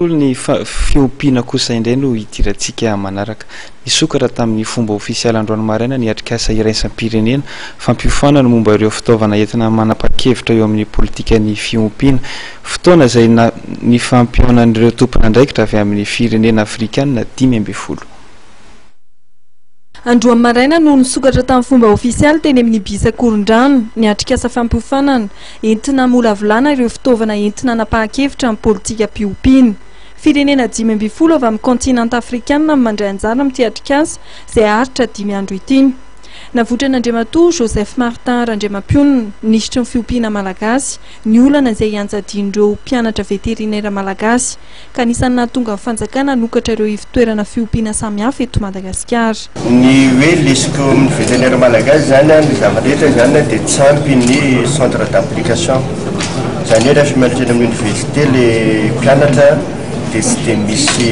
Ny fiompiana kosa indray no hidirantsika manaraka. Nisokatra tamin'ny fomba ofisialy androany maraina ny atrikasa iraisam-pirenena fampiofanana momba ireo fitaovana entina manapa-kevitra eo amin'ny politikan'ny fiompiana. Fotoana izay nifampihaonan'ireo tompon'andraikitra avy amin'ny firenena afrikanina 15. Androany maraina no nisokatra tamin'ny fomba ofisialy teny amin'ny Ibis Ankorondrano ny atrikasa fampiofanana entina hamolavolana ireo fitaovana entina hanapahan-kevitra amin'ny politikam-piompiana. Firenena 15 avy amin'ny kaontinanta afrikanina no mandray anjara amin'ity atrikasa izay haharitra dimy andro ity. Navotran'Andriamatoa Joseph Martin Randriamampionona, minisitry ny fiompiana malagasy, ny olana izay ianjadian'ireo mpianatra veterinera malagasy. ka anisan'ny nahatonga ny fanjakana hanokatra ireo ivon-toerana fiompiana samihafa eto Madagasikara. Ny hoe lesiko amin'ny vétérinaire malagasy izany an, ny zava-drehetra izany an dia tsy ampy ny centre d'application. Izany hoe rehefa mianatra eny amin'ny université le mpianatra dia tsy dia misy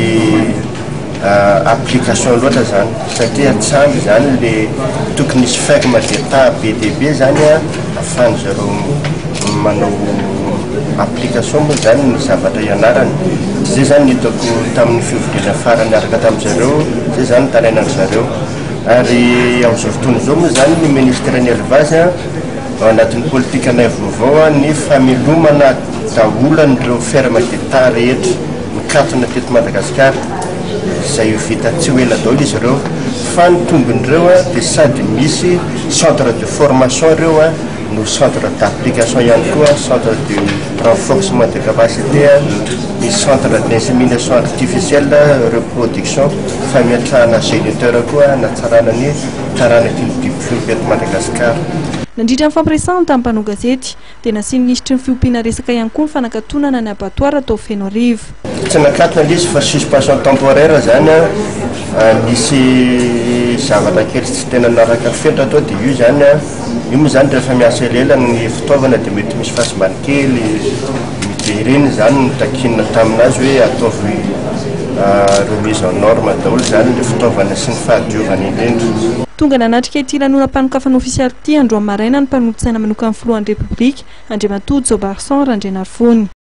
application loatra izany satria tsy ampy izany le tokony hisy ferme d'état be dia be izany an ahafahan-dry zareo manao application moa izany ny zavatra ianarana. Izay izany ny hitako tamin'ny fivoriana farany niaraka tamin-dry zareo, izay izany ny tarainan-dry zareo. Ary amin'izao fotoana izao moa izany ny ministeran'ny élevage ao anatin'ny politikanay vaovao ny famelomana daholo an'ireo ferme d'état rehetra nikatona teto Madagasikara, izay ho vita tsy ho ela daholo izy ireo. Fa ny tombon'ireo dia sady misy centre de formation ireo no centre d'application ihany koa, centre de renforcement de capacité, ny centre d'insémination artificielle, reproduction, fametrahana géniteur koa hanatsarana ny taranaky ny biby fiompy eto Madagasikara. Nandritra ny fampiresahany tamin'ny mpanao gazety dia nasian'ny minisitry ny fiompiana resaka ihany koa ny fanakatonana ny abattoir tao Fenoarivo. Tsy nakatona ilay izy fa suspension temporaire izany an, nisy zavatra kely tsy tena naraka fetra tao dia io izany an, io moa izany rehefa miasa elaela ny fitaovana dia mety misy fahasimbany kely, dia ireny izany no takiana taminazy hoe ataovy remise en norme daholo izany ilay fitaovana sy ny fahadiovana indrindra. Tonga nanatrika ity lanonam-panokafana ofisialy ity androany maraina ny mpanolotsaina manokan'ny filohan'ny Repoblika, Andriamatoa Jobarson Randrianarivony.